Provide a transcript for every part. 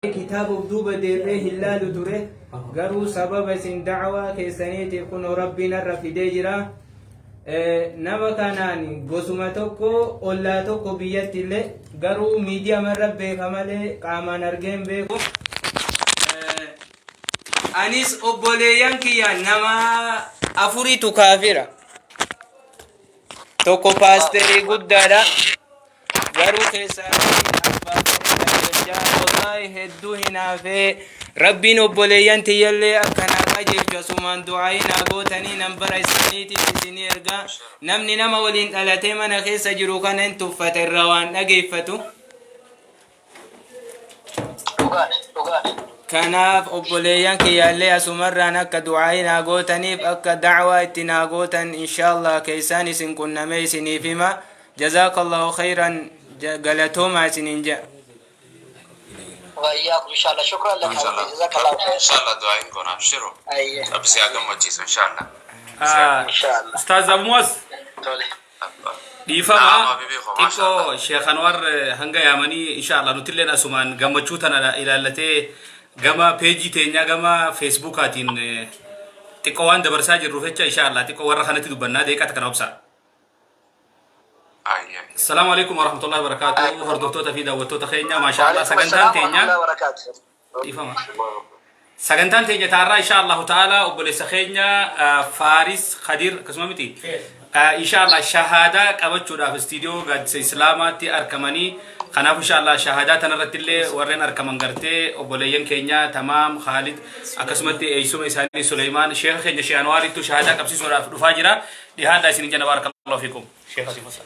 Kitaaba of duuba deebi'ee hin laalu ture. Garuu sababa isin da'awaa keessaniitiif kunoo Rabbiin har'a fidee jira. Nama kanaan gosuma tokko, ollaa tokko biyyatti illee, garuu miidiyaa irra beeka malee qaamaan argee hin beeku. Anis obboleeyyan kiyya nama afuritu kaafira. Tokko paasterii guddaadha. Garuu keessaa abbaa jechaa wallaahi hedduu hinaafee, Rabbiin obboleeyyan tiyyallee akka naa qajeelchu asumaan du'aayii naa gootanii, nambara isaaniitiif isinii ergaa. Namni nama waliin dhalatee mana keessa jiru kana hin tuffata irraa waan dhageeffatu. Dhugaadha, dhugaadha. Kanaaf obboleeyyan kiyyaallee asumarraan akka du'aayii naa gootaniif, akka da'waa itti naa gootan, inshaallah keessaan isin qunnamee isiniif hima. Jazaakallahu khayran, galatoomaa isiniin jedha. وإياكم إن شاء الله، شكرا لك. إن شاء الله. حبيبي، جزاك الله خير. إن شاء الله دعاء كون أبشروا. أيه. ربي si haa gammachiisu inshallah. إن شاء الله. Ustaaz Abu Muaz. Tole. Dhiifama. Naam, habibi koo, maasha xiqqoo Sheekh Anwar hanga yaamanii, inshallah nutilleen asumaan gammachuu tana ilaallatee gama peejii teenyaa, gama feesbuukaatiin xiqqoo waan dabarsaa jirruuf jecha, inshallah xiqqoo warra kanatti dubbannaa, deeqata kana obsa. Ayyee. Assalaamu alaikum warahmatullahi wabarakatuh. Hordoftoota fi daawwattoota keenya, maasha Allah, وعليكم sagantaan السلام ورحمة teenya الله وبركاته. Dhiifama. Sagantaan teenya taarraa, insha Allahu ta'ala, obboleessa keenya Faaris Khadir akkasuma miti. Insha Allah shahaadaa qabachuudhaaf istiidiyoo Gaaddisa Islaamaatti argamanii, kanaaf insha Allah shahaadaa tanarratti illee warreen argaman gartee obboleeyyan keenya Tamaam Khaalid, akkasumatti eeysuma isaanii Suleymaan, sheekha keenya Sheekh Anwaaritu shahaadaa qabsiisuudhaaf dhufaa jira. Dhihaadhaa isinin jenna, barakallahu fiikum. Sheekha si fosa.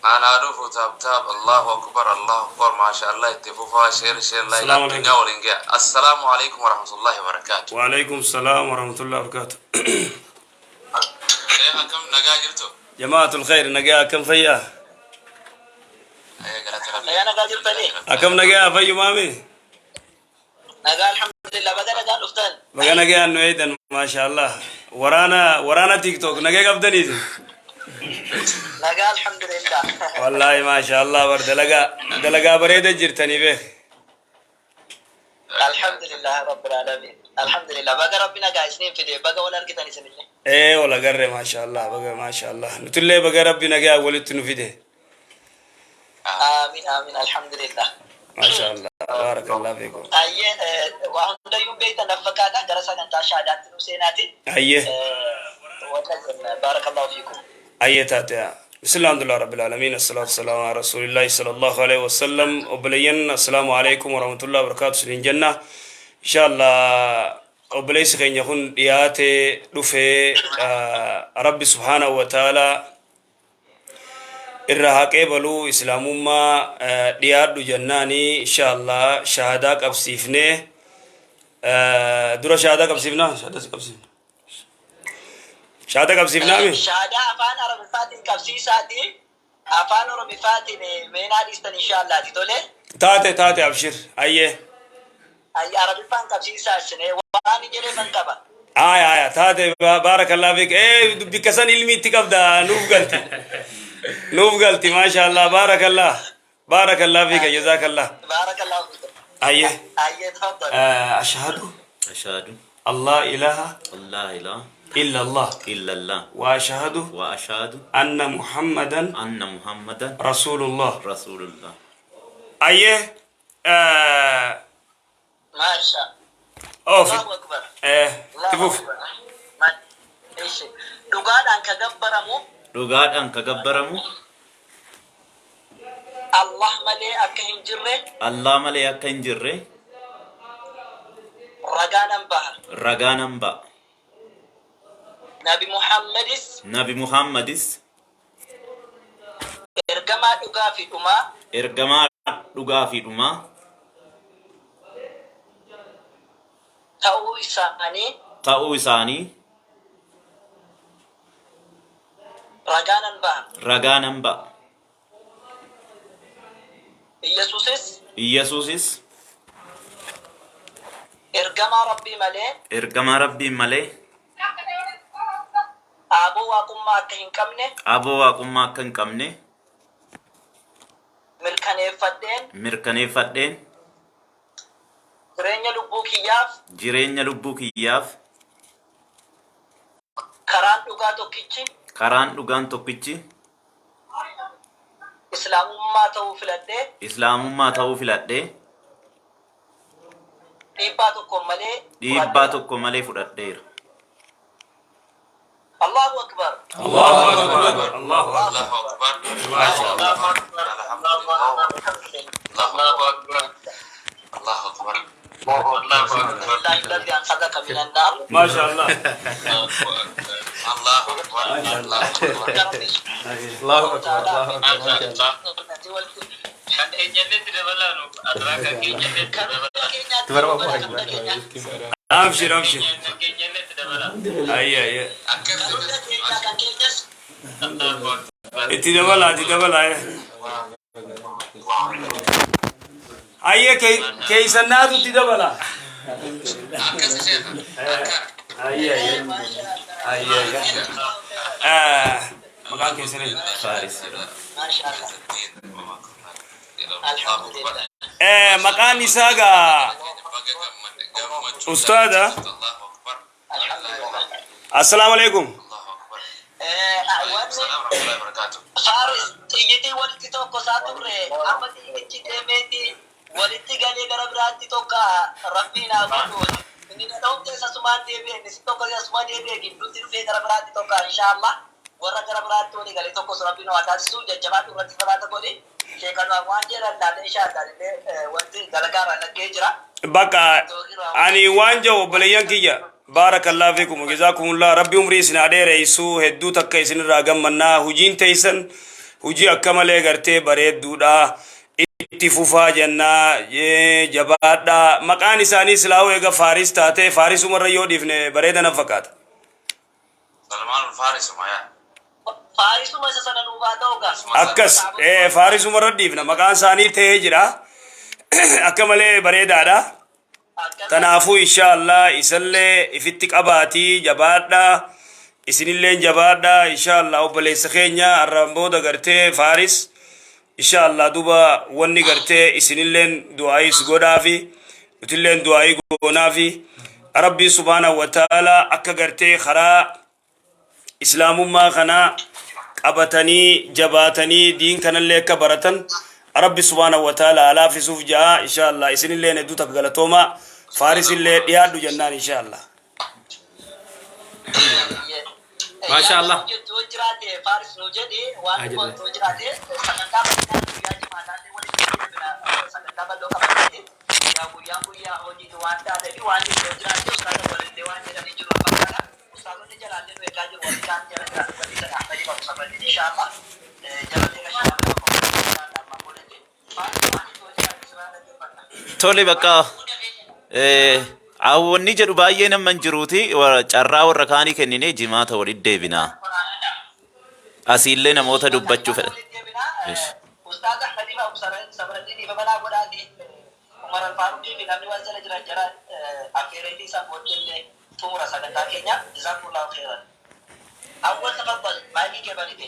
Anaa dhufu, tap tap, Allahu akbar, Allahu akbar, maasha Allah, itti fufaa, share, share, like. السلام addunyaa عليكم. waliin ga'a. Assalaamu alaikum warahmatullahi wabarakatuh. وعليكم السلام ورحمة الله وبركاته. Sheekh, akkam nagaa jirtu? جماعة الخير، nagaa akkam fayyaa? Ee, galata Rabbii. Nagaa, nagaa jirtanii? Akkam nagaa, fayyumaami? Nagaa, alhamdulillah, baga nagaan dhuftan. Baga nagaa nu eedan, maasha Allah. Waraana waraana TikTok nagaa qabdaniiti? Nagaa, alhamdulillah. Wallaahi maasha Allah, bar dalagaa dalagaa bareeda jirtanii beek. Alhamdulillah rabbil alamin. Alhamdulillah, baga Rabbi nagaa isiniin fide, baga wal argitan isinillee. Ee, wal agarre, maasha Allah, baga maasha Allah. Nutillee baga Rabbi nagaa walitti nu fide. Aamin, aamin, alhamdulillah. Maasha Allah, baarakallah fiikum. Ayyee, waa hundayyuu beektan na fakkaata, gara sagantaa shahaadaatti nu seenaati. Ayyee. Wanta jenna, barakallahu fiikum. Ayyee taate. بسم الله، الحمد لله رب العالمين، الصلاة والسلام على رسول الله صلى الله عليه وسلم. Obboleeyyan, السلام عليكم ورحمة الله وبركاته isiniin jenna. إن شاء الله obboleessi keenya kun dhiyaatee dhufee, Rabbi سبحانه وتعالى irraa haa qeebaluu. Islaamummaa dhiyaadhu jennaani, إن شاء الله shahadaa qabsiifnee, dura shahadaa qabsiifnaa, shahadaa qabsiifna, shahadaa qabsiifnaami. Shahaadaa afaan Oromiffaatiin qabsiisaati. Afaan Oromiffaatiin meenaa dhiistan inshaallaati, tole. Taate, taate, abshir, ayyee. Ayyi, Arabiffaan qabsiisaa isin waan hin jedheefan qaba. Aya, aya, taate, baarakallah fik. Bikka san ilmi itti qabda, nuuf galti, nuuf galti, maasha Allah, baarakallah, baarakallah fika, jazakallah. Baarakallahu fiikum. Ayyee. Ayyee, tafaddal. أشهد أشهد أن لا إله أن لا إله إلا الله إلا الله وأشهد وأشهد أن محمدا أن محمدا رسول الله. رسول الله. Ayyee. Maasha. Oofi. Allahu akbar. Itti fuuf. Allahu akbar. Ishi. Dhugaadhaan ka gabbaramu Dhugaadhaan ka gabbaramu Allah malee akka hin jirre Allah malee akka hin jirre ragaa nan baha. Ragaa nan ba'a. Nabi Muhammadis Nabi Muhammadis ergamaa dhugaa fi dhumaa ergamaa dhugaa fi dhumaa ta'uu isaanii ta'uu isaanii ragaa nan baha. Ragaa nan ba'a. Iyyasuusis Iyyasuusis ergamaa Rabbii malee ergamaa Rabbii malee waaqummaa akka hin qabne aboo waaqummaa akka hin qabne mirkaneeffadheen mirkaneeffadheen jireenya lubbuu kiyyaaf jireenya lubbuu kiyyaaf karaan dhugaa tokkichi karaan dhugaan tokkichi islaamummaa ta'uu filadhee islaamummaa ta'uu filadhee dhiibbaa tokko malee dhiibbaa tokko malee fudhadheera. Allahu akbar. Allahu akbar. Allahu akbar. Allahu akbar. Maasha Allah. Allahu akbar. Allahu akbar. Allahu akbar. Alhamdulillahi alladhi anqadhaka minan nar. Maasha Allah. Allahu akbar. Allahu akbar. Allahu akbar. Allahu akbar. Maasha Allah. Kan eenyalleetti dabalaanu adraa kan keenyalleetti dabalaa. Abshir, abshir. Kan keenyalleetti dabalaa. Ayya, ayya. Akkas Itti dabalaa, itti dabalaa. Ayya, keeysannaatu itti dabalaa. Akkas sheekha. Akka. Ayya, ayya. Ayya, ayya. Maqaan keessanii? Faaris jedhama. Alhamdulillah. Maqaan isaa gaa Ustaada. Allahu akbar. Alhamdulillah. Assalaamu alaikum. Allahu akbar. Wanni Salaam warahmatullahi wabarakatuh. Faaris xiyyitii walitti tokko isaa turre amma xiyyichi deemeeti walitti galee gara biraatti tokko rabbiin haa godhu. Inni na dha'umte sasumaan deebi'e, inni si tokko sasumaan deebi'e, gidduutti dhufee gara biraatti tokko, inshaallah warra gara biraatti walii galee tokkos rabbiin haa taasisu. Jajjabaatu irratti salaata godhi. Sheekan waan jedhan laata, inshaallah illee wanti dalagaarraa dhaggee jira. Bakka ani waan jedhu, obboleeyyan kiyya, baarakallahu fiikum, jazaakumullah, rabbi umrii isin haa dheereessu. Hedduu takka isinirraa gammannaa. Hujiin teessan hujii akka malee gartee bareedduudha, itti fufaa jennaa, jabaadhaa. Maqaan isaanii silaa'uu eega Faaris taate, Faarisumarra yoo dhiifne bareeda na fakkaata. Salmaan Faarisuma yaa. Faarisuma isa sana nuufaa ta'u gaa. Akkas Faarisumarra dhiifna, maqaan isaanii ta'ee jira, akka malee bareedaadha. Kanaafuu inshaallah isallee ifitti qabaatii jabaadhaa, isinilleen jabaadhaa. Inshaallah obboleessa keenya har'aan booda gartee Faaris, inshaallah duba wanni gartee isinilleen du'aayis godhaafi, nutilleen du'aayii goonaafi. Rabbiin subhaanahu wa ta'ala akka gartee karaa islaamummaa kana qabatanii jabaatanii diin kanallee akka baratan rabbi subhaanahu wa ta'ala alaafisuuf ja'a inshaallah. Isinilleen hedduu takka galatooma. Faarisillee dhiyaadhu jennaan inshaallah. Maasha Allah. Jettu yoo jiraate Faaris nu jedhi, waan Haa jedhe. yoo jiraate sagantaa bal'aa guyyaa jimaataallee walitti deebina, sagantaa bal'oo qabateeti. Yaa guyyaan guyyaa hojiitu waan taateef waan yoo jiraate ustaaza walillee waan jedhanii jiru fakkaata. Ustaazonni jalaallee nu eegaa jiru, warri kaan jala jiran walii sana Ahmadii qabu saballi inshaallah. Jalatti kashaa inshaallah amma boodatti. Faaris waan yoo jiraate sirraa dhaggeeffanna. Tole, bakka wanni jedhu baay'ee nama hin jiruuti, carraa warra kaanii kenninee jimaata walitti deebinaa. Asiillee namoota dubbachuu fedhan. Ish. Ustaaz Ahmadii fi Sabraddiin ifa balaa godhaati. Umar Alfaaruqii fi namni waan jala jiran jara affeereetii isaan booddee xumura sagantaa keenya. Jazaakumullahu khairan. Awwal tafaddal, maayikii kee banite.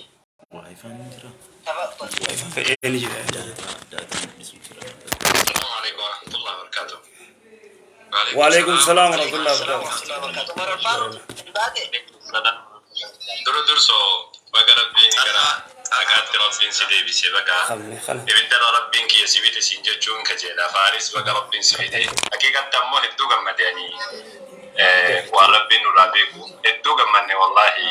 Waayifaan hin jira. Tafaddal. Fe'ee ni jira. Daataan mul'isu jira. السلام عليكم ورحمة الله وبركاته. وعليكم السلام ورحمة الله وبركاته. Wabarakatuh. Umar Alfaaruq baate. Dura dursoo baga rabbiin gara haqaatti rabbiin si deebise, baga Qabne kana. ibiddara rabbiin kiyya si bite siin jechuun kajeela. Faaris, baga rabbiin si bite. Haqiiqatti ammoo hedduu gammade ani, waan rabbiin nurraa beeku hedduu gammanne, wallaahi,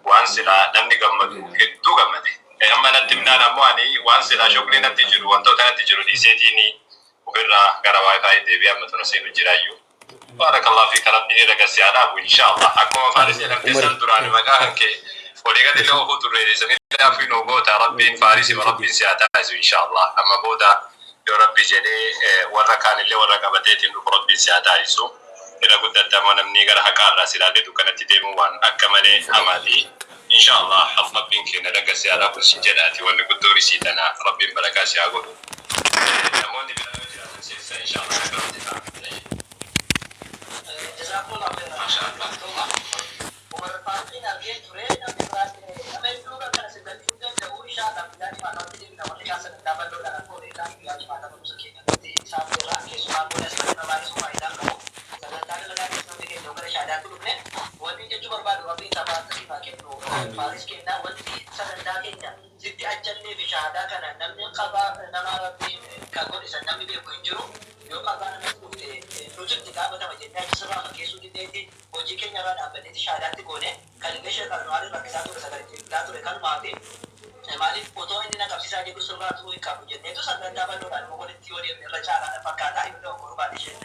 waan silaa namni gammadu hedduu gammade. Amma natti himnaan ammoo ani waan silaa shoklii natti jiru, wantoota natti jiru dhiiseetiin ofirraa gara WiFi deebi'ee amma tuna seenu jiraayyuu. Baarakallahu fiika, rabbiin irra gassi haa dhaabu inshaallah. Akkuma Faaris jedhamte san duraan maqaa kan kee olii gadi illee ofuu turre sanillee afii nuu goota. Rabbiin Faarisi rabbiin si haa taasisu inshaallah. Amma booda yoo rabbi jedhee warra kaanillee warra qabateetiin dhufu rabbiin si haa taasisu. Irra guddatte ammoo namni gara haqaarraa si ilaalee dukkanatti deemuu waan akka malee hamaati. Inshaallah rabbiin keenya dhagga si haa dhaabu sin jedhaati, wanni guddoon isii tana, rabbiin barakaa si haa godhu. Namoonni biraa yoo jiraatan seensa inshaallah akka ta'a. Jazakumullahu khairan. Maasha Allah. Umar Alfaaruqiin argee. shahaadaatti dhufne. Wanni jechuu barbaadu Rabbiin sabaata siif haa kennu. Faaris kennaa wanti sagantaa keenya sitti ajjannee fi shahaadaa kana namni qabaa nama Rabbiin kan godhe san namni beeku hin jiru. Yoo qabaa namatti dhufte nuti itti gaafatama jennee achi sirraa fakkeessuu dindeetti hojii keenya irraa dhaabbanneeti shahaadaatti goone. Kan illee Sheekh Anwaariin rakkisaa ture sagalitti ture kanumaa fi maaliif otoo inni na qabsiisaa jedhu sirraa turuu hin qabu jenneetu sagantaa bal'oodhaan immoo walitti yoo deemne irra caalaa na fakkaata. Inni dogoggoruu baate isheen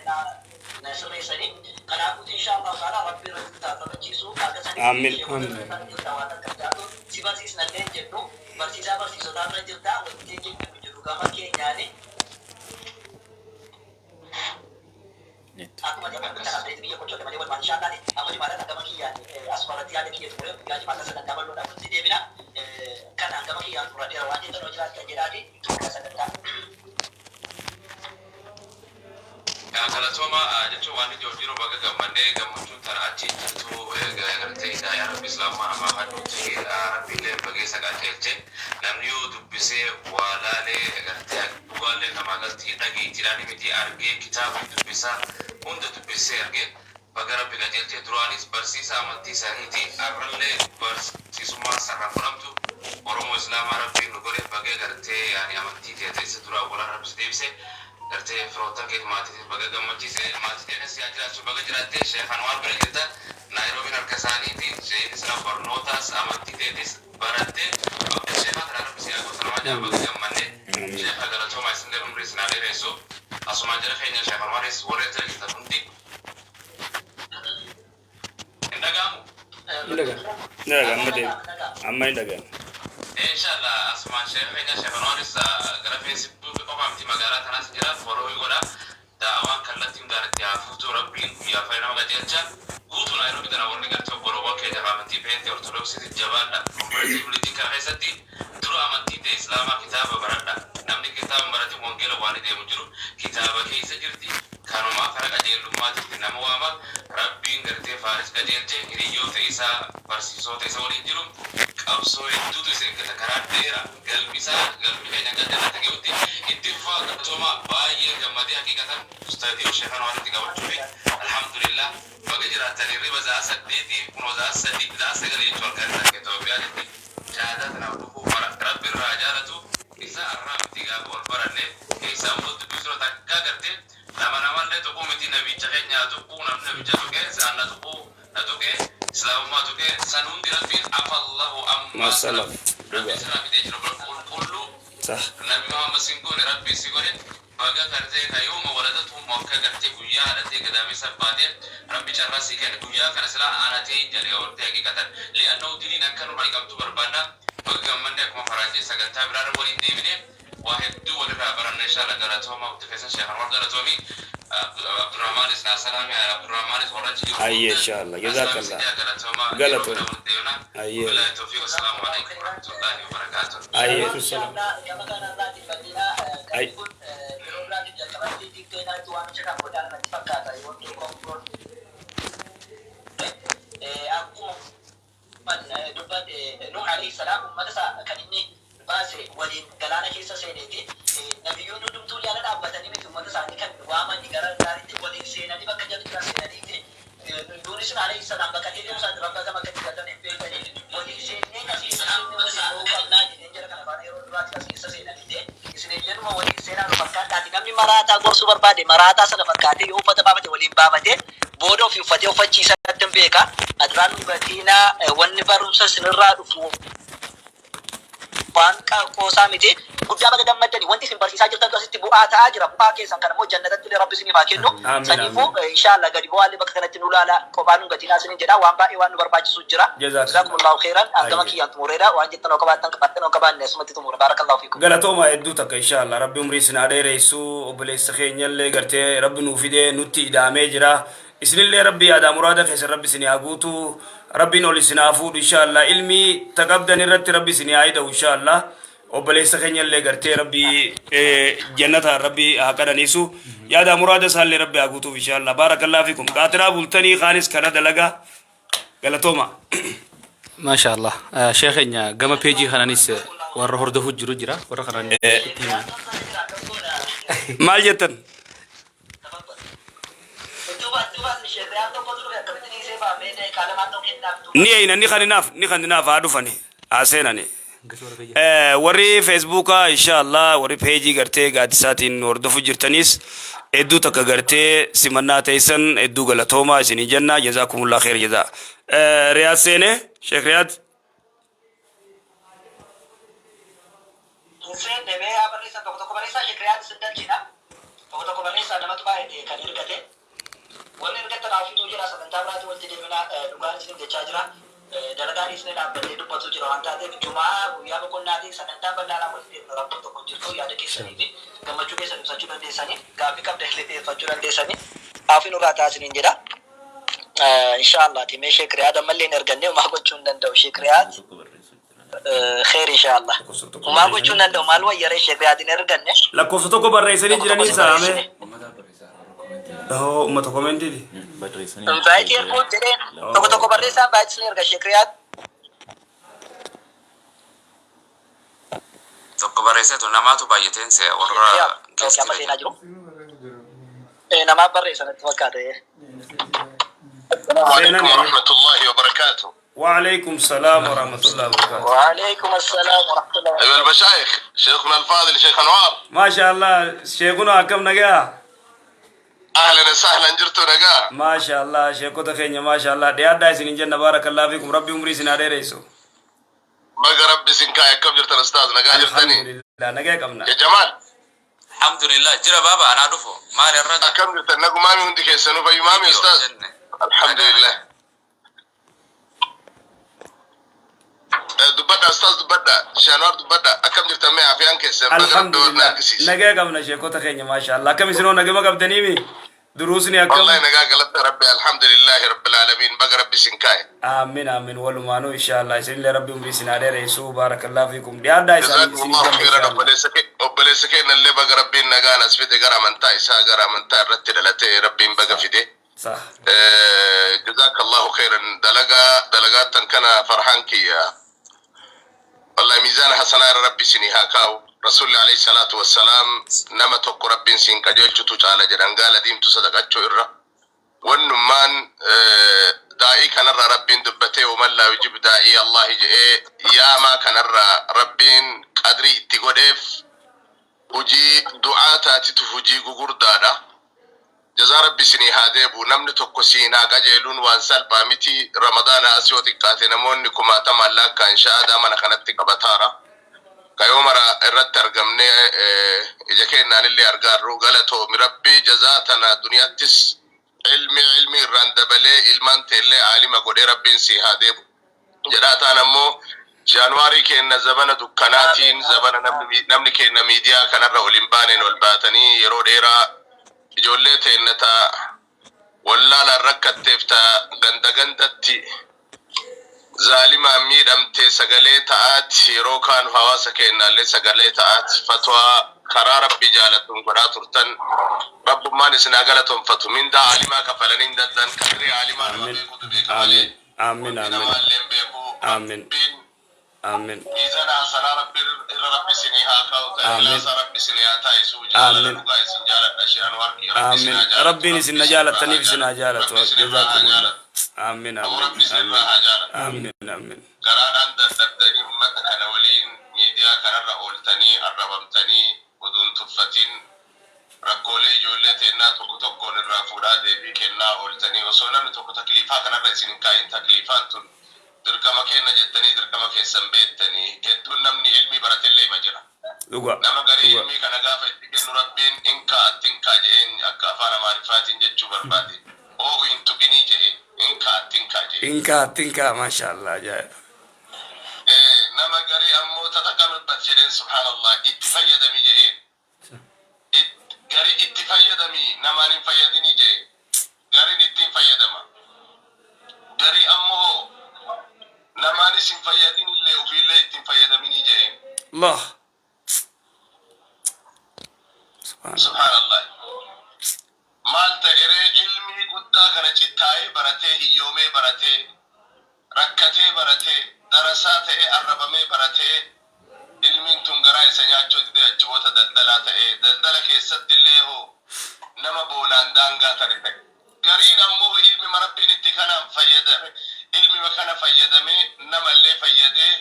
na sirreessanii. Kanaafuu insha Allahu ta'ala Rabbi irratti taasifachiisu akka sanii Amiin. sheekota jirta waan akka jaatu si barsiisnallee hin jennu, barsiisaa barsiisotaa irra jirta wanti jennu jiru gama keenyaani. Akkuma jedhamu kana ta'e biyya kochoota malee walumaan insha Allah amma jimaata gama kiyyaan asumarratti yaada kiyya xumuree guyyaa jimaata sagantaa bal'oodhaan walitti deebina. Kanaan gama kiyyaan xumuradheera waan jettan hoo jiraattan jedhaati xumura sagantaa. Galatooma jechuun waan ijoo jiru baga gammannee gammachuun tana achi jirtu gartee hidaayaa Rabbi islaamaa namaa kadhuuti. Rabbiillee bageessa qajeelche. Namni yoo dubbisee waa laalee gartee dhugaallee namaa galtii dhageettiidhaan miti argee kitaaba dubbisaa hunda dubbisee argee baga Rabbi qajeelche. Duraanis barsiisa amantii isaaniiti, arrallee barsiisummaa sarara fudhamtu Oromoo Islaamaa Rabbiin nu godhe. Baga gartee yaani amantii teete isa duraa walaan Rabbi si deebise, gartee firoottan keeti maatiitiin baga gammachiise. Maatii teetes yaa jiraachuu baga jiraatte. Sheekh Anwaar bira jirta, Naayiroobiin harka isaaniiti. Sheekh sira barnootaas amantii teetis baratte bakka sheekhaa tana Rabbi si haa gootu. Namaa jaa baga gammanne. Sheekha galatoomaa, isinillee umrii isin haa dheeressu. Asumaan jara keenya Sheekh Anwaaris warri asirra jirtan hundi hin dhaga'amu. Hin dhaga'ama. Ni dhaga'ama, amma deema. Amma ni dhaga'ama. Inshallah asumaan sheekha keenya Sheekh Anwaaris gara Feesbuuk qofa miti, magaalaa tanaas jira, follow godha. Da'awaan kallattii hundaan itti haa fuutu. Rabbiin guyyaa fayyada nama qajeelcha guutuu Naayiroobii tana warri gartee obboloowwan keenya amantii Peentii Ortodoksiiti jabaadha. Comparative religion kana keessatti dura amantii ta'e Islaamaa kitaaba baradha. Namni kitaaba baratin wangeela waan deemu jiru kitaaba keessa jirti. Kanumaa kara qajeelummaatitti nama waama. Rabbiin gartee Faaris qajeelche, hiriyoota isaa, barsiisota isa waliin jiru, qabsoo hedduutu isa eeggata. Karaa dheera galmi isaa, galmi keenya galjanatti ga'utti itti fufaa. Galatooma, baay'ee gammadee haqiiqatan ustaadiyoo sheekan waan itti qabachuu fi alhamdulillah baga jiraatanii. Riba za'a 8 kunoo za'a 3 za'a 9 jechuu halkan takka Itoophiyaatti shahaadaa tanaaf dhufuu mara Rabbi irraa jaalatu isa arraa miti. Gaafa wal baranne keessaa immoo dubbisuu takkaa gartee nama namallee tuquu miti, nabicha keenya tuquu, namni nabicha tuqee saan na tuquu, na tuqee Islaamummaa tuqee san hundi Rabbiin afallahu ammaa Masalaf. Rabbi Dhugaa. sirraa fidee jira qulqulluu. Nabi Muhammad sin goone, Rabbi si godhe. Baga gartee kayooma waladatu akka gartee guyyaa haadhatee gadaamessa baatee Rabbi carraa sii kenne. Guyyaa kana silaa anatee hin jedhe hortee haqiiqatan li'annahu diliin akka nurraa qabtu barbaanna. Baga gammanne. Akkuma faraajee sagantaa biraarra waliin deebine waa hedduu walirraa baranna inshaalla. Galatooma hundi keessan. Sheekh Anwar galatoomi, Abdurrahmaanis naa salaami, Abdurrahmaanis warra achi jiru Hayyee hunda inshallah. naa salaami. Jazakallah. Sidee galatooma yeroo Galatoom. bira walitti deemna. Hayyee. Billahi tawfiiq, assalaamu alaikum warahmatullahi wabarakaatuh. Hayyee. Inshallah gama kanarraati bal'ina Ay. kan kun yeroo biraatiif jalqabatti dikteenaatti waamicha kan godhaan natti fakkaata yoo dorgomtoon akkuma dubbate Nuh alayhi salaam ummata isaa kan inni baase waliin galaana keessa seeneeti. Nabiyyoonni hundumtuu yaala dhaabbatanii miti ummata isaanii kan waamanii gara gaariitti waliin seenanii bakka jedhu jira seenaniiti. Yuunus alayhi salaam baqatee deemu isaati Rabbi akkam akka itti galatan hin beekanii waliin seennee as keessa seennee waliin bahuu qabnaa jedheen jara kana faana yeroo duraati as keessa seenaniiti. Isin eeyyanuma waliin seenaa nu fakkaataati. Namni maraataa gorsuu barbaade maraataa sana fakkaatee yoo uffata baafate waliin baafatee booda ofii uffatee uffachiisatti hin beeka. Adraan dhugatiinaa wanni barumsa isinirraa dhufu waan qoosaa miti. Guddaa baga gammaddani. Wanti isin barsiisaa jirtantu asitti bu'aa ta'aa jira. Bu'aa keessan kana immoo jannatatti illee Rabbi isiniif haa kennu. Amiin. Saniifuu Amiin. inshallah gadi bu'aallee bakka kanatti nu laala, kophaa nu gatinaa isinin jedha. Waan baay'ee waan nu barbaachisu jira. Jazakallah. Jazakumullahu khairan. Hangama Hayyee. kiyyaan xumureera. Waan jettan oo qabaattan qabaattan, oo qabaanne asumatti xumura. Barakallahu fiikum. Galatooma hedduu takka. Inshallah Rabbi umrii isin haa dheeressu. Obboleessa keenyallee gartee Rabbi nuu fidee nutti idaamee jira. Isinillee Rabbi yaadaa muraada keessan Rabbi isin haa guutu, Rabbiin ol isin haa fuudhu. Inshallah ilmi taqabdan irratti Rabbi isin haa ida'u. Inshallah obboleessa keenyallee gartee Rabbi jannataan Rabbi haa qananiisu, yaadaa muraada isaallee Rabbi haa guutuuf inshallah. Baarakallahu fikum. Qaatiraa bultanii kaanis kana dalagaa. Galatooma. Maasha Allah. Sheekh keenya gama peejii kanaanis warra hordofuu jiru jira. Warra kanaan itti himaa. Maal jettan? Duuba duuba sheekh tokko ture akkamitti. dhiisee baafnee daqiiqaa lamaan tokko kennaaf duuba. Ni eeyna, ni kaninaaf, ni kaninaaf, haa dhufani, haa seenani. Warri Feesbuukaa, inshallah, warri peejii gartee gaaddisaatiin hordofu jirtanis hedduu takka gartee simannaa teessan hedduu galatoomaa isinii jenna. Jazaakumullah kheer jazaa. Riyaad seene, Sheekh Riyaad. Hin seenne, mee haa barreessan, tokko tokko barreessaa. Sheekh Riyaad isin galchina. Tokko tokko barreessaa, namatu baay'ate kan ergate. Warri ergattan haafii jira, sagantaa biraatti walitti deemina. Dhugaan isiniif jechaa jira. Dalagaa dhiisnee dhaabbatee dubbatu jira waan taateef, jumaa guyyaa boqonnaatiin sagantaa bal'aadhaan walitti deemna. Rakkoon tokko hin jirtu. Yaada keessanii fi gammachuu keessan ibsachuu dandeessanii, gaaffii qabda illee dhiyeeffachuu dandeessanii, haafii nurraa ta'a isiniin jedha. Inshaallah, timee Sheek Riyaad ammallee hin erganne, homaa gochuu hin danda'u Sheek Riyaad. Kheer, inshaallah. Homaa gochuu hin danda'u, maal wayyaree, Sheek Riyaad hin erganne. Lakkoofsa tokko barreessanii Tokko tokko jiranii isin saame. barreessine. Hoo, uummata koomentiiti. Invite erguu jedhee, tokko tokko barreessaa, invite isin erga Sheek Riyaad. Tokko barreesseetu namaatu baay'ateen se'a warra Riyaad guest amma seenaa jiru. jiru. Namaaf barreessan itti fakkaate. السلام عليكم Seenani. ورحمة الله وبركاته. وعليكم السلام ورحمة الله وبركاته. وعليكم السلام ورحمة الله. أيها المشايخ، شيخنا الفاضل شيخ أنوار. ما شاء الله، شيخنا، akkam nagaa? أهلا وسهلا، jirtu nagaa? ما شاء الله, sheekota keenya, ما شاء الله, dhiyaadhaa isinin jenna. بارك الله فيكم, rabbi umrii isin haa dheeressu. Baga rabbi isin kaa'e. Akkam jirtan ustaaz, nagaa jirtanii? الحمد لله, nagaa qabna. يا جمال. الحمد لله jira baaba, anaa dhufu, maal irra? Akkam jirtan, nagumaami hundi keessanuu, fayyumaami ustaaz? الحمد لله. Dubbadha ustaaz, dubbadha. Shaanwar, dubbadha. Akkam jirtan mee, afiyaan keessan? Baga rabbi الحمد warra لله argisiise. Nagaa qabna, sheekota keenya, ما شاء الله. Akkam isinoo, nagama qabdaniimi? Duruusni akkam? والله nagaa, galata rabbi, الحمد لله رب العالمين, baga rabbi isin kaa'e. Aamin, aamin, walumaanuu, inshallah. Isinillee rabbi umrii isin haa dheeressu. بارك الله فيكم, dhiyaadhaa isaan جزاكم isin الله jenna. خيرا. Inshallah. Obboleessa keenya illee baga rabbiin nagaan as fide, gara amantaa isaa, gara amantaa irratti dhalatee rabbiin baga fide. جزاك الله خيرا. Dalagaa dalagaattan kana farhaan kiyya والله miizaana hasanaa irra rabbi isinii haa kaa'u. Rasuulli عليه الصلاة والسلام nama tokko rabbiin siin qajeelchutu caala jedhan gaala diimtu sadaqachuu irra. Wannummaan daa'ii kanarra rabbiin dubbatee ومن لا يجب داعي الله je'ee yaamaa kanarra rabbiin qadrii itti godheef, hujii du'aa taatitu hujii gugurdaadha. Jazaa rabbi isinii haa deebu. Namni tokko siin haa qajeeluun waan salphaa miti. Ramadaana as yoo xiqqaate namoonni kumaatamaan lakkaan shahaadaa mana kanatti qabataara. Kayoo mara irratti argamnee ija keenyaan illee argaarru, galatoomi. Rabbi jazaa tana duniyaattis ilmi ilmi irraan dabalee ilmaan teellee aalima godhee rabbiin sii haa deebu. Jedhaa ta'an ammoo jaanuwaarii kenna zabana dukkanaatiin, zabana namni kenna miidiyaa kanarra ol hin baaneen ol baatanii yeroo dheeraa ijoollee teenna ta wallaalaan rakkatteef, ta ganda gandatti zaalimaan miidhamte sagalee ta'aati, yeroo kaan hawaasa keenyaallee sagalee ta'aati, fatwaa karaa rabbi jaalatuun godhaa turtan, rabbummaan isin haa galatoonfatu. Mindaa aalimaa kafalanii hin danda'an, qadrii aalimaa nama Aamin. beekutu beeka malee Aamin, aamin, wanti aamin. namaallee hin beeku. Aamin. Rabbiin Aamin. miizana hasanaa rabbi irra rabbi isinii haa kaa'u, ta'e Aamin. ikhlaasa rabbi isinii haa taasisu. Jaalala Aamin. dhugaa isin jaaladha shi Anwaar kiyya, rabbi isin Aamin. haa jaalatu. Rabbiin isin Rabbi na isin irraa haa jaalattaniif isin haa jaalatu. jaalatu. Rabbi isin irraa haa جزاكم الله. jaalatu. Aamin, Abu aamin, rabbi isin aamin. irraa haa jaalatu. Aamin, aamin. Garaadhaan dadhabdanii ummata kana waliin miidiyaa kanarra ooltanii, arrabamtanii, oduun tuffatiin, rakkoolee ijoollee teennaa tokko tokkoon irraa fuudhaa deebii kennaa ooltanii, osoo namni tokko takliifaa kanarra isin hin kaayin takliifaan tun dirqama kenna jettanii dirqama keessan beektanii, hedduun namni ilmii baratellee ima jira. Dhuga. Nama garii Dhuga. ilmii kana gaafa itti kennu rabbiin inkaa attinkaa je'een, akka afaan Amaariffaatiin jechuu barbaade. Oo hin tuqinii je'een, inkaa attinkaa je'een. Inkaa tinkaa, maashaallah, ajaa'iba. Nama garii ammoo تጠቀምበት jedheen, subhaanallah, itti fayyadami je'een. Garii itti fayyadami, namaan hin fayyadini jee, gariin ittiin fayyadama. Garii ammoo namaanis hin fayyadinillee ofiillee ittiin fayyadaminii jeen. Allah. Subhanallah. Subhaanallah, maal ta'eree, ilmii guddaa kana cittaa'ee baratee, hiyyoomee baratee, rakkatee baratee, darasaa ta'ee, arrabamee baratee, ilmiin tun garaa isa nyaachuu didee, achi daldalaa ta'ee, daldala keessatti illee hoo nama boonaan daangaa tare ta'e. Gariin ammoo ilmi Ilma Rabbiin itti kanaan fayyadame, ilmima kana fayyadamee namallee fayyadee,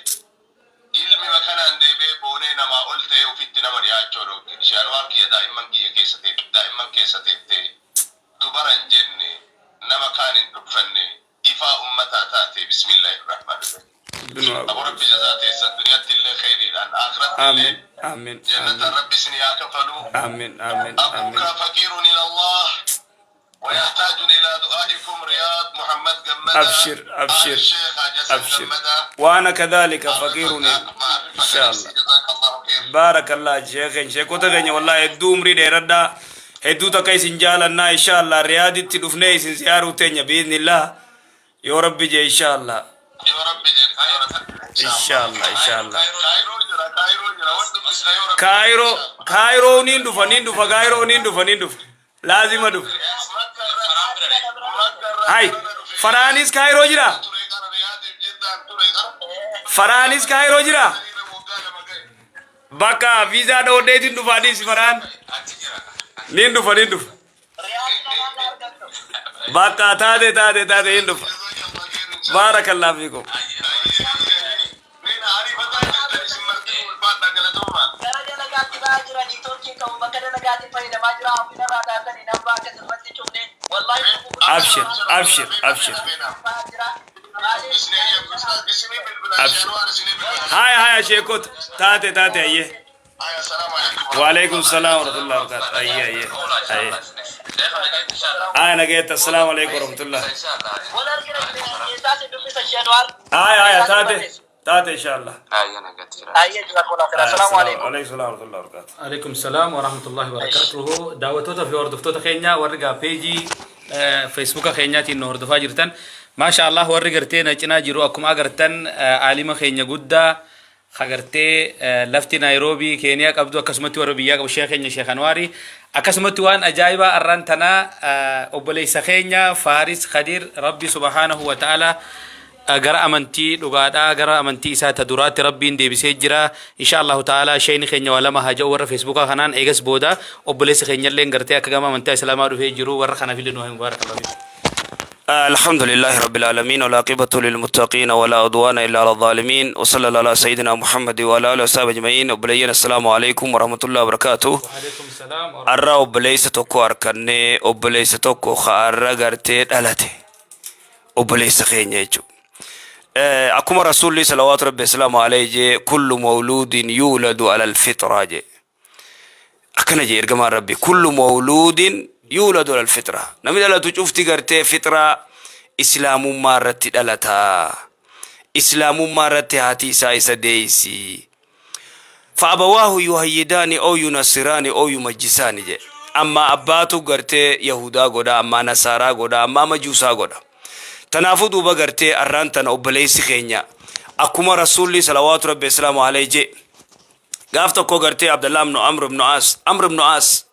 ilmima kanaan deebi'ee boonee namaa ol ta'ee ofitti nama dhiyaachuu dhooge. Ishee Anwaar kiyya daa'imman kiyya keessa teette, daa'imman keessa teette, dubara hin jenne, nama kaan hin tuffanne, ifaa ummataa taate. Bismillaahi rahmaani rahiim. Abu Rabbi jazaa teessan duniyaatti illee kheyriidhaan, akhiratti illee Amin. Amin. jannataan Amin. Rabbi isin haa kafalu. Amin. Amin. Amin. أبوك فقير إلى الله ويحتاج إلى دعائكم. رياض محمد جمدا. أبشر. آل أبشر. الشيخ حسن أبشر. جمدا. وأنا كذلك فقير إن معرفك شاء نفسي الله. جزاك الله خير. بارك الله شيخين sheekota keenya, wallahi hedduu umrii dheeradhaa, hedduu takka isin jaalannaa. Insha Allah Riyaaditti dhufnee isin ziyaaruu teenya biiznillah, yoo Rabbi jee, insha Allah. يا رب جل يا رب. Insha Allah, insha Allah. كايرو جرا، كايرو جرا، وانتم بسنا يا رب. Kaayiroo, Kaayiroo niin dhufa, niin dhufa, Kaayiroo niin dhufa, niin dhufa, laazima dhufa. Hay, Faraanis Kaayiroo jira, Faraanis Kaayiroo jira. Bakka viizaa dhoodheetiin dhufa adiisi. Faraan niin dhufa, niin dhufa. Bakka taate, taate, taate, niin dhufa. Baarakallahu fiikum. Gara dalagaatti ba'aa jira, niitoorkiin qabu, bakka dalagaatti fayyadamaa jira, hafina irraa taasisanii nama akka sirratti cufne wallahi. Abshir, abshir, abshir. Ba'aa jira. Abshir. Haya, haya sheekota, taate, taate, ayyee. وعليكم السلام ورحمة الله وبركاته. ayyee, ayyee, ayyee. Haya, nageetta. السلام عليكم ورحمة الله. Wal argina keessaa si dubbisa Shenwaar. Haya, haya, taate, taate, إن شاء الله. Ayyee, jazakallah khair. Assalaamu alaikum. وعليكم السلام ورحمة الله وبركاته. عليكم السلام ورحمة الله وبركاته. Daawwattoota fi hordoftoota keenya warri gaa peejii Feesbuuka keenyaatiin nu hordofaa jirtan, maasha Allah, warri gartee na cinaa jiru akkuma agartan aalima keenya guddaa agartee lafti Naayiroobii Keeniyaa qabdu, akkasumatti warra biyyaa qabu, sheekh keenya Sheekh Anwaari, akkasumatti waan ajaa'ibaa arraan tanaa obboleessa keenya Faaris Khadiir Rabbi سبحانه وتعالى gara amantii dhugaadhaa, gara amantii isaa ta duraatti Rabbiin deebisee jira. Insha Allahu ta'ala sheeyni keenya waa lama haa jedhu warra Feesbuukaa kanaan. Eegas booda obboleessa keenyallee gartee akka gama amantaa Islaamaa dhufee jiru warra kanaaf illee nu haa بارك الله فيك. الحمد لله رب العالمين، والعاقبة للمتقين، ولا عدوان إلا على الظالمين، وصلى الله على سيدنا محمد وعلى آله وصحبه أجمعين. وبلينا السلام عليكم ورحمة الله وبركاته. وعليكم السلام. Arra obboleessa tokko harkannee, obboleessa tokko har'a gartee dhalate, obboleessa keenya jechuudha. Akkuma Rasuulli صلوات ربي وسلامه عليه jee, كل مولود يولد على الفطرة jee. Akkana jee ergamaan Rabbi, كل مولود يولد على الفطرة. Namni dhalatu cufti gartee fixraa Islaamummaa irratti dhalata. Islaamummaa irratti haati isaa isa deeysi. فأبواه يهودانه أو ينصرانه أو يمجسانه jee. Amma abbaatu gartee Yahudaa godha, amma Nasaaraa godha, amma Majuusaa godha. Tanaafuu duuba gartee arraan tana obboleessi keenya akkuma Rasuulli صلوات ربي وسلامه عليه jee, gaaf tokko gartee Abdallah ibnu Amr ibnu As, Amr ibnu As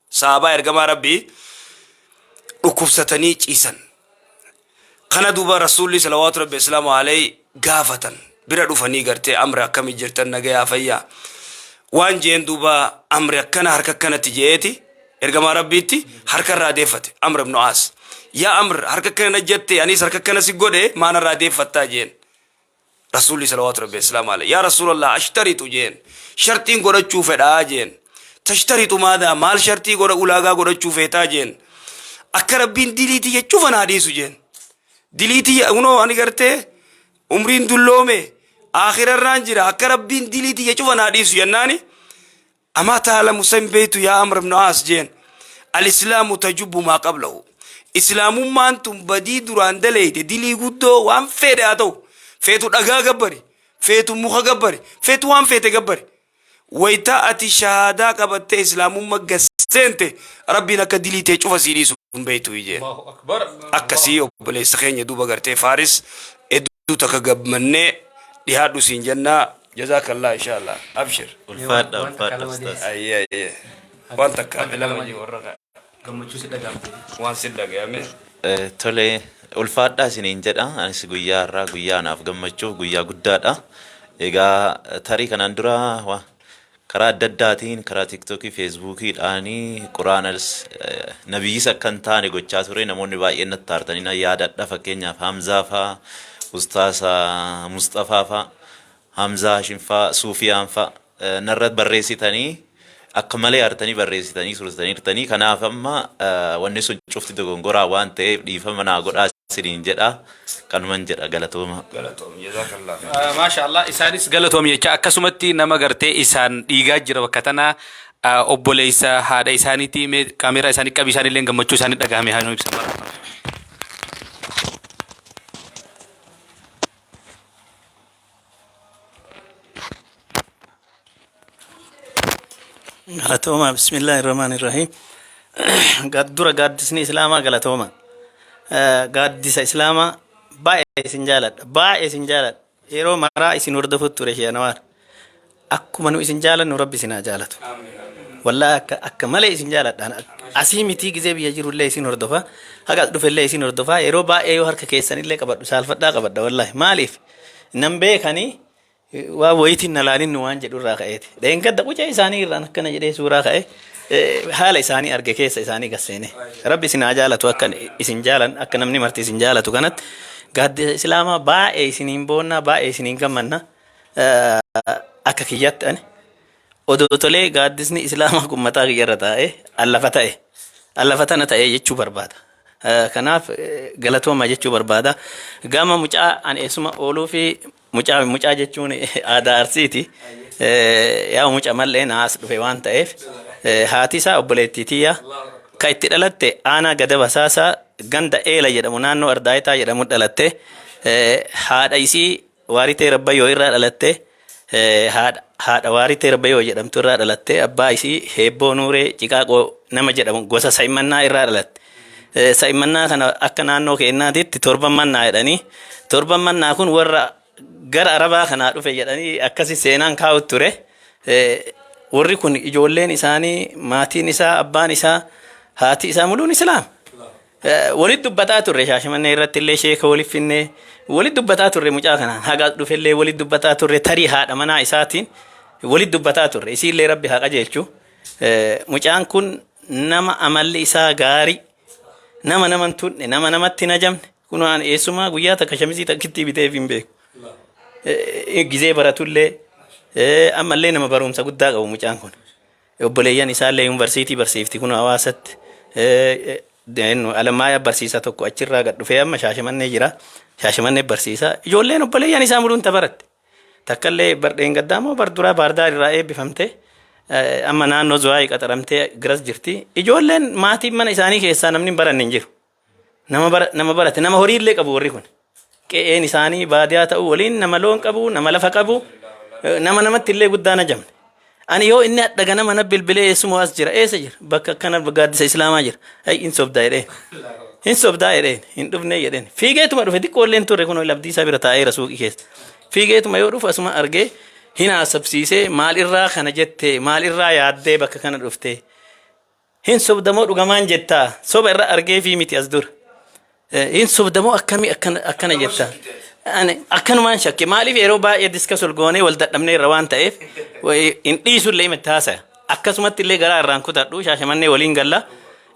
sahabaa ergamaa Rabbii, dhukkubsatanii ciisan. Kana duuba Rasuulli صلوات ربي وسلامه عليه gaafatan, bira dhufanii gartee, "Amri, akkami jirtan? Nagayaa, fayyaa?" waan jeen. Duuba Amri akkana harka akkanatti je'eeti ergamaa Rabbiitti harka irraa deeffate Amr ibnu As. "Yaa Amr, harka akkana jette, anis harka akkana si godhe, maana irraa deeffattaa?" jeen. Rasuulli صلوات ربي وسلامه عليه, "يا رسول الله، أشترط" jeen, "shartiin godhachuu fedhaa" jeen. "تشترط ماذا?" Maal shartii godha, ulaagaa godhachuu feetaa jeen. "Akka Rabbiin diliitii jechuu fanaa dhiisu" jeen. "Diliitii kunoo ani gartee umriin dulloome, aakhirarraan jira, akka Rabbiin diliitii jechuu fanaa dhiisu" jennaani, "أما تعلم," san beeytu, "يا عمرو بن عاص" jeen, "الإسلام يجب ما قبله." Islaamummaan tun badii duraan daleeyte, dilii guddoo waan fedhe haa ta'u, feetu dhagaa gabbari, feetu muka gabbari, feetu waan feete gabbari, waytaa ati shahaadaa qabattee Islaamummaa gasseente, Rabbiin akka dilii tee cufa sii dhiisu hin beeytu jeen. الله أكبر. Akkasii obboleessa keenya duuba gartee Faaris hedduu takka gammannee dhihaadhu siin jennaa. جزاك الله, إن شاء الله, abshir. Ulfaadha, ulfaadha ustaas. Ayyee, ayyee, waan takka lama ji warra Gammachuu si dhagaamte. Waan si dhagayame. Tole, ulfaadhaa isiniin jedha. Anis guyyaa har'aa guyyaa anaaf gammachuuf guyyaa guddaadha. Egaa tarii kanaan dura Karaa adda addaatiin karaa Tiiktookii, Feesbuukiidhaanii Quraanas nabiyyis akka hin taane gochaa ture. Namoonni baay'een natti aartanii nan yaadadha. Fakkeenyaaf Hamzaa faa, Ustaasa Musxafaa faa, Hamzaa Hashim faa, Suufiyaan faa narra barreessitanii akka malee aartanii barreessitanii turtaniirtanii. Kanaaf amma wanni sun cufti dogongoraa waan ta'eef dhiifama naa godhaa isiniin jedha. Kanuman jedha, galatooma. Galatoom, jazakallah khair. Maasha Allah, isaanis galatoomi jecha akkasumatti nama gartee isaan dhiigaa jira bakka tana obboleessa haadha isaaniitii mee kaameeraa isaanii qabi, isaanillee gammachuu isaanii dhagahame haa nu ibsan bara. Galatooma. Bismillaahi rahmaani rahiim. Dura gaaddisni Islaamaa galatooma. Gaaddisa Islaamaa, baay'ee isin jaaladha. Baay'ee isin jaaladha. Yeroo maraa isin hordofuutti ture Shee Anwaar. Akkuma nu isin jaalannu Rabbi isin haa jaalatu. Wallaahi akka malee isin jaaladha. Asii mitii, gizee biyya jirullee isin hordofa. Haga as dhufellee isin hordofa. Yeroo baay'ee yoo harka keessanillee qabadhu saalfadhaa qabadha wallaahi. Maaliif? Nan beekanii waa wayitiin na laalinnu waan jedhu irraa ka'eeti. Dheengadda qucee isaanii irraan akkana jedhee suuraa ka'e, haala isaanii arge, keessa isaanii gasseene. Rabbi isin haa jaalatu. Akka isin jaalan, akka namni marti isin jaalatu kanatti, gaaddisa Islaamaa, baay'ee isiniin boonnaa, baay'ee isiniin gammanna. Akka kiyyatti ani odoo tolee gaaddisni Islaamaa kun mataa kiyyarra taa'ee allafa ta'e, allafa tana ta'e jechuu barbaada. Kanaaf galatooma jechuu barbaada. Gama mucaa ani eessuma ooluu fi mucaa, mucaa jechuun aadaa Arsiiti. Yaa mucaa mallee naas dhufe waan ta'eef, haati isaa obboleettii tiyya ka itti dhalatte aanaa Gada Basaasaa ganda Eela jedhamu, naannoo Ardaayitaa jedhamu dhalatte. Haadha isii Waaritee Rabbayyoo irraa dhalatte. Haadha Waaritee Rabbayyoo jedhamtu irraa dhalatte. Abbaa isii Heebboo Nuuree Ciqaaqoo nama jedhamu gosa Sa'immannaa irraa dhalatte. Sa'immannaa kana akka naannoo keenyaatitti Torban Mannaa jedhanii, Torban Mannaa kun warra gara Arabaa kanaa dhufe jedhanii akkasi seenaan kaa'u ture. Warri kun ijoolleen isaanii, maatiin isaa, abbaan isaa, haati isaa muluun Islaam. Walitti dubbataa turre. Shaashamannee irratti illee sheeka walitti finnee walitti dubbataa turre. Mucaa kanaan haga dhufellee walitti dubbataa turre. Tarii haadha manaa isaatiin walitti dubbataa turre. Isiillee Rabbi haa qajeelchu. Mucaan kun nama amalli isaa gaarii, nama nama hin tunne, nama namatti hin hajamne. Kun waan eessumaa guyyaa takka shamizii takkitti biteef hin beeku. Gizee baratullee, ammallee nama barumsa guddaa qabu mucaan kun. Obboleeyyan isaallee yuunivarsiitii barsiifti kun hawaasatti. Alamaayaa barsiisaa tokko achirraa gad dhufee amma Shaashamannee jira. Shaashamannee barsiisaa. Ijoolleen obboleeyyan isaa muluun baratte. Takkallee bardheen gaddaa moo bar duraa Baardaar irraa eebbifamte. Amma naannoo Zuwaayii qaxaramtee garas jirti. Ijoolleen maatiin mana isaanii keessaa namni hin baranne hin jiru. Nama barate, nama horiillee qabu warri kun. Qe'een isaanii baadiyaa ta'uu waliin nama loon qabu, nama lafa qabu, nama namatti illee guddaa na jamne. Ani yoo inni hadha ganama na bilbilee, eessuma as jira, eessa jira, bakka akkana gaaddisa Islaamaa jira. Ay, hin sobdaa jedheen. Hin sobdaa jedheen, hin dhufnee jedheen. Fiigeetuma dhufe. Xiqqoo illee hin turre, kun labdii isaa bira taa'eera suuqii keessa. Fiigeetuma yoo dhufu asuma argee hin haasabsiisee, maal irraa kana jettee, maal irraa yaaddee bakka kana dhuftee. Hin sobdamoo dhugamaan jettaa? Soba irra argee fi miti as dura. Hin sobdamoo akkamii akkana jettaa? Ani akkanumaan shakke. Maaliif? Yeroo baay'ee discuss ol goonee wal dadhabnee irra waan ta'eef hin dhiisu illee itti haasaya. Akkasumatti illee garaa irraan kutadhu. Shaashamannee waliin galla.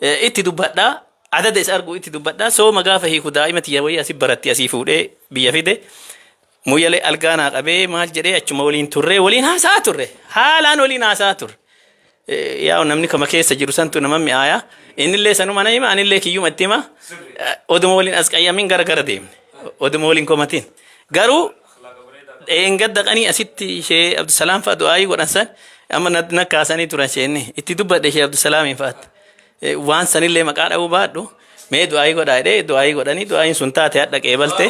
Itti dubbadhaa. Adada isa argu itti dubbadhaa. Sooma gaafa hiiku daa'ima tiyya wayii asii baratti asii fuudhee biyya fide. Muyyalee algaa naa qabee maal jedhee achuma waliin turree, waliin haasa'aa turre. Haalaan waliin haasa'aa turre. Yaa namni kama keessa jiru santu nama mi'aaya. Innillee sanuma na hima, anillee kiyyuma itti hima. Oduma waliin as qayyamin gara gara deemne. Oduma waliin komatiin. Garuu dheengadda qanii asitti ishee Abdusalaam fa'a du'aayii godhan san amma na kaasanii turan isheenni. Itti dubbadhe ishee Abdusalaamiin fa'aatti. Waan sanillee maqaa dha'uu baadhu, mee du'aayii godhaa jedhee, du'aayii godhanii, du'aayiin sun taate hadha qeebalte.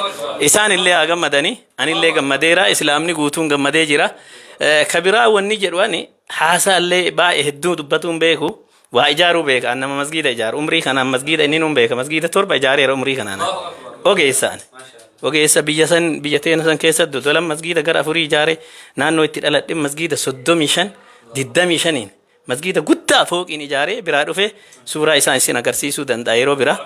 Isaan illee haa gammadanii, anillee gammadeera, Islaamni guutuun gammadee jira. Kabiraa wanni jedhu, ani haasaa illee baay'ee hedduu dubbatuun beeku, waa ijaaruu beeka. An nama masgiida ijaaru, umrii kanaan masgiida inni nuun beeka, masgiida torba ijaareera umrii kanaan. Ogeessa ani. Ogeessa biyya san, biyya teena san keessatti dodolan masgiida gara afurii ijaare. Naannoo itti dhaladhe masgiida 35, 25n masgiida guddaa fooqiin ijaaree biraa dhufe. Suuraa isaa isin agarsiisuu danda'a yeroo biraa.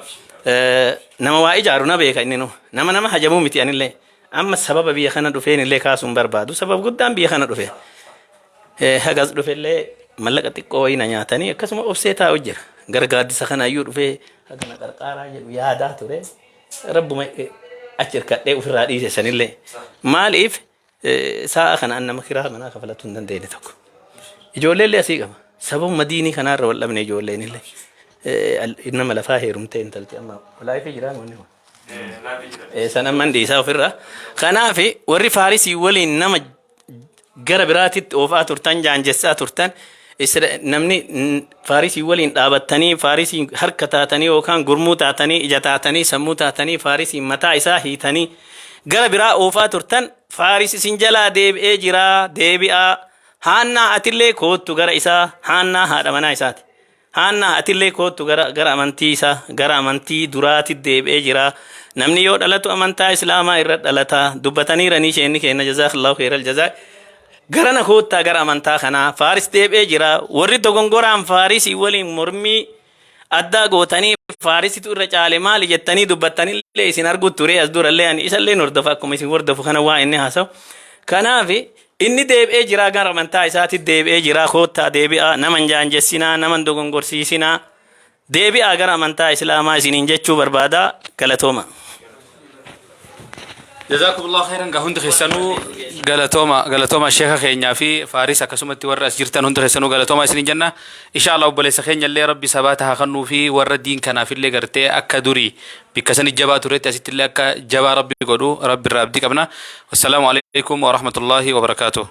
Nama waa ijaaru na beeka inni nu. Nama hajamuu miti anillee. Amma sababa biyya kana dhufeen illee kaasuun barbaadu. Sababa guddaan biyya kana dhufe. Hagas dhufellee mallaqa xiqqoo wayii na nyaatanii akkasuma obsee taa'u jira. Gara gaaddisa kanaayyuu dhufee haga na qarqaaraa jedhu yaadaa ture. Rabbuma achi hirkadhee ofirraa dhiise sanillee. Maaliif sa'a kana an nama kiraa manaa kafalachuu hin dandeenye tokko. Ijoolleellee asii qaba. Sababuma diinii kanaarra wal dhabne ijoolleenillee. Nama lafaa heerumtee intalti amma walaayifii jiraa wanni kun. San amman dhiisaa ofirraa. Kanaaf warri Faarisii waliin nama gara biraatitti oofaa turtan, jaanjessaa turtan, namni Faarisii waliin dhaabattanii, Faarisii harka taatanii yookaan gurmuu taatanii, ija taatanii, sammuu taatanii, Faarisii mataa isaa hiitanii gara biraa oofaa turtan, Faaris isin jalaa deebi'ee jira, deebi'aa. Haannaa, atillee koottu gara isaa. Haannaa haadha manaa isaati. Haannaa, atillee koottu gara amantii isaa, gara amantii duraati deebi'ee jira. Namni yoo dhalatu amantaa Islaamaa irra dhalata. Dubbataniiranii isheenni kenna, jazaakallahu khairal jazaa. Garana koottaa, gara amantaa kanaa. Faaris deebi'ee jira. Warri dogongoraan Faarisii waliin mormii addaa gootanii, Faarisitu irra caale maali jettanii dubbattanillee, isin arguu ture as durallee, ani isallee hordofa akkuma isin hordofu kana waa inni haasa'u. Kanaaf inni deebi'ee jira, gara amantaa isaatti deebi'ee jira. Koottaa, deebi'aa, nama hin jaanjessinaa, nama hin dogongorsiisinaa, deebi'aa gara amantaa Islaamaa isiniin jechuu barbaada. Galatooma. Jazakumullahu khairan. Gaa hundi keessanuu galatooma, galatooma. Sheeka keenyaa fi Faaris, akkasumatti warra as jirtan hundi keessanuu galatooma isinin jenna. Insha Allah obboleessa keenya illee Rabbi sabaata haa kennuu fi warra diin kanaaf illee gartee akka durii bikka sani jabaa turetti asitti illee akka jabaa Rabbi godhu Rabbi irraa abdii qabna. Wassalaamu alaikum wa rahmatullahi wa barakaatuh.